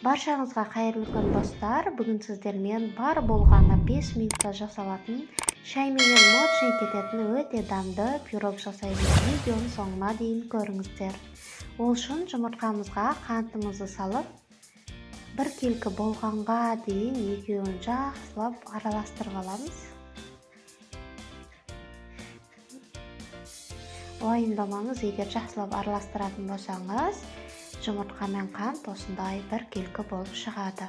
Баршаңызға қайырлы күн, достар! Бүгін сіздермен бар болғаны 5 минутта жасалатын, шайменен мочи кететін өте дәмді пирог жасаймыз. Видеоның соңына дейін көріңіздер. Ол үшін жұмыртқамызға қантымызды салып, біркелкі болғанға дейін екеуін жақсылап араластырып аламыз. Уайымдамаңыз, егер жақсылап араластыратын болсаңыз, жұмыртқа мен қант осындай біркелкі болып шығады.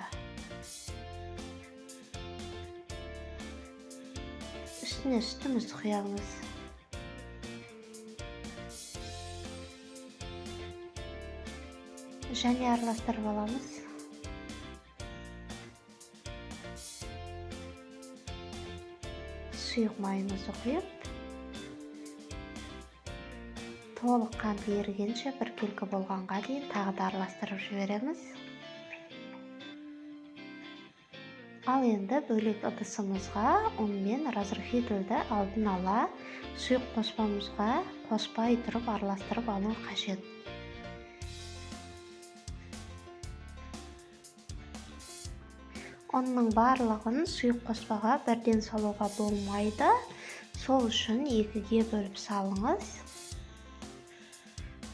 Үстіне сүтімізді құямыз. Және араластырып аламыз. Сұйық майымызды құйып, толық қант ерігенше, біркелкі болғанға дейін тағы да араластырып жібереміз. Ал енді бөлек ыдысымызға ұн мен разрыхлительді алдын ала сұйық қоспамызға қоспай тұрып араластырып алу қажет. Ұнның барлығын сұйық қоспаға бірден салуға болмайды. Сол үшін екіге бөліп салыңыз.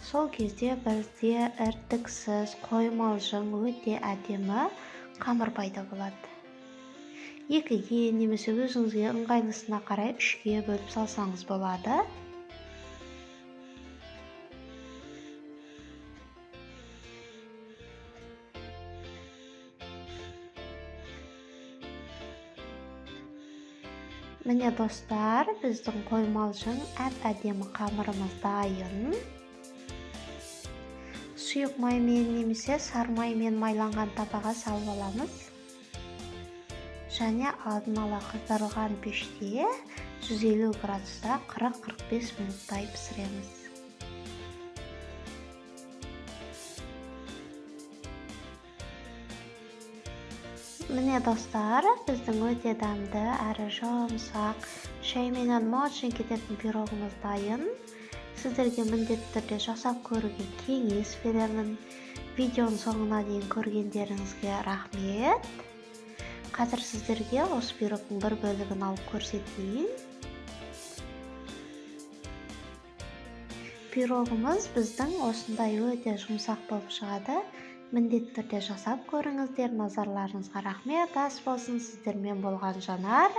Сол кезде бізде іртіксіз, қоймалжың, өте әдемі қамыр пайда болады. Екіге немесе өзіңізге ыңғайлысына қарай үшке бөліп салсаңыз болады. Міне, достар, біздің қоймалжың әп-әдемі қамырымыз дайын. Сұйық маймен немесе сары маймен майланған табаға салып аламыз. Және алдын ала қыздырылған пеште 150 градуста 40-45 минуттай пісіреміз. Міне, достар, біздің өте дәмді әрі жұмсақ, шайменен мочи кететін пирогымыз дайын. Сіздерге міндетті түрде жасап көруге кеңес беремін. Видеоның соңына дейін көргендеріңізге рахмет. Қазір сіздерге осы пирогтың бір бөлігін алып көрсетейін. Пирогымыз біздің осындай өте жұмсақ болып шығады. Міндетті түрде жасап көріңіздер. Назарларыңызға рахмет. Ас болсын. Сіздермен болған Жанар.